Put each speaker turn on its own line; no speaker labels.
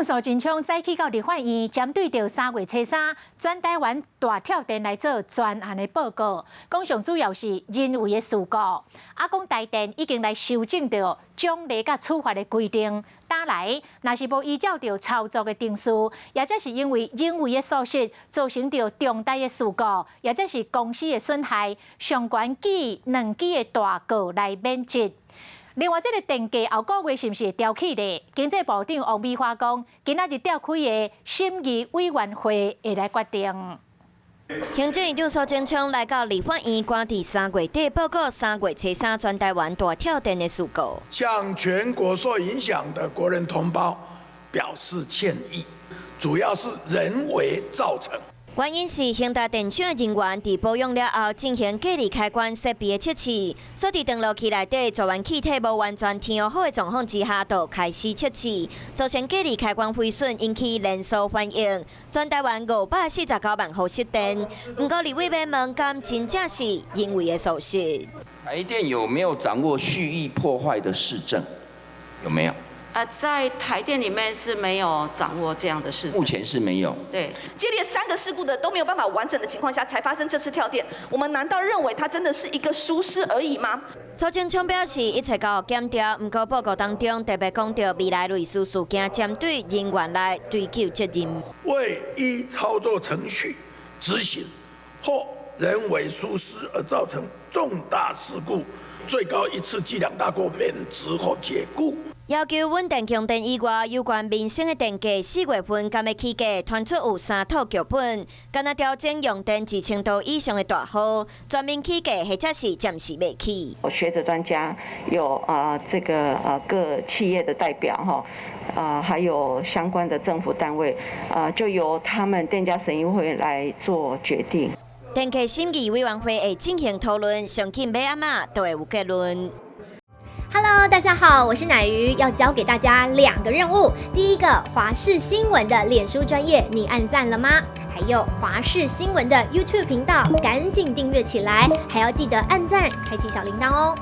長蘇貞昌早起到立法院，針對著3月初3全台灣大跳電來做專案的報告，講上主要是人為的事故。啊，講台電已經來修正著獎勵佮處罰的規定，打來若是無依照著操作的程序，抑者是因為人為的疏失造成著重大的事故，抑者是公司的損害，上懸記2支的大過來免責。另外，這个電價後個月是毋是會調起咧？經濟部長王美花講，今仔日召開的審議委員會會來決定。
行政院長蘇貞昌來到立法院，趕佇3月底報告3月初3全台灣大跳電的事故。
向全國受影響的國人同胞表示歉意，主要是人為造成。
原因是興達電廠的人員佇保養了後進行隔離開關設備的測試，所以佇斷路器內底絕緣氣體無完全填好的狀況之下，就開始測試，造成隔離開關毀損，引起連鎖反應，全台灣549萬戶失電。毋過立委欲問，敢真正是人為的疏失？
台電有沒有掌握蓄意破壞的事證？有沒有？
啊，在台電裡面是沒有掌握這樣的事。
目前是沒有。
對，
接連三個事故的都沒有辦法完整的情況下，才發生這次跳電，我們難道認為它真的是一個疏失而已嗎？
蘇貞昌表示，一切交予檢調，毋過報告當中特別講到未來類似事件，針對人員來追究責任。
未依操作程序執行或人為疏失而造成重大事故，最高一次記兩大過免職或解雇。
要求穩定供電以外，有關民生的電價4月份敢欲起價，傳出有三套劇本，敢若調整用電1000度以上的大戶，全面起價或者是暫時袂起。
學者專家有啊，這個各企業的代表哈，啊還有相關的政府單位啊，就由他們電價審議會來做決定。
電價審議委員會會進行討論，上緊欲暗仔就會有結論。
Hello，大家好，我是奶魚，要交給大家兩個任務。第一個，華視新聞的臉書專頁，你按讚了嗎？還有華視新聞的 YouTube 頻道，趕緊訂閱起來，還要記得按讚，開啟小鈴鐺哦。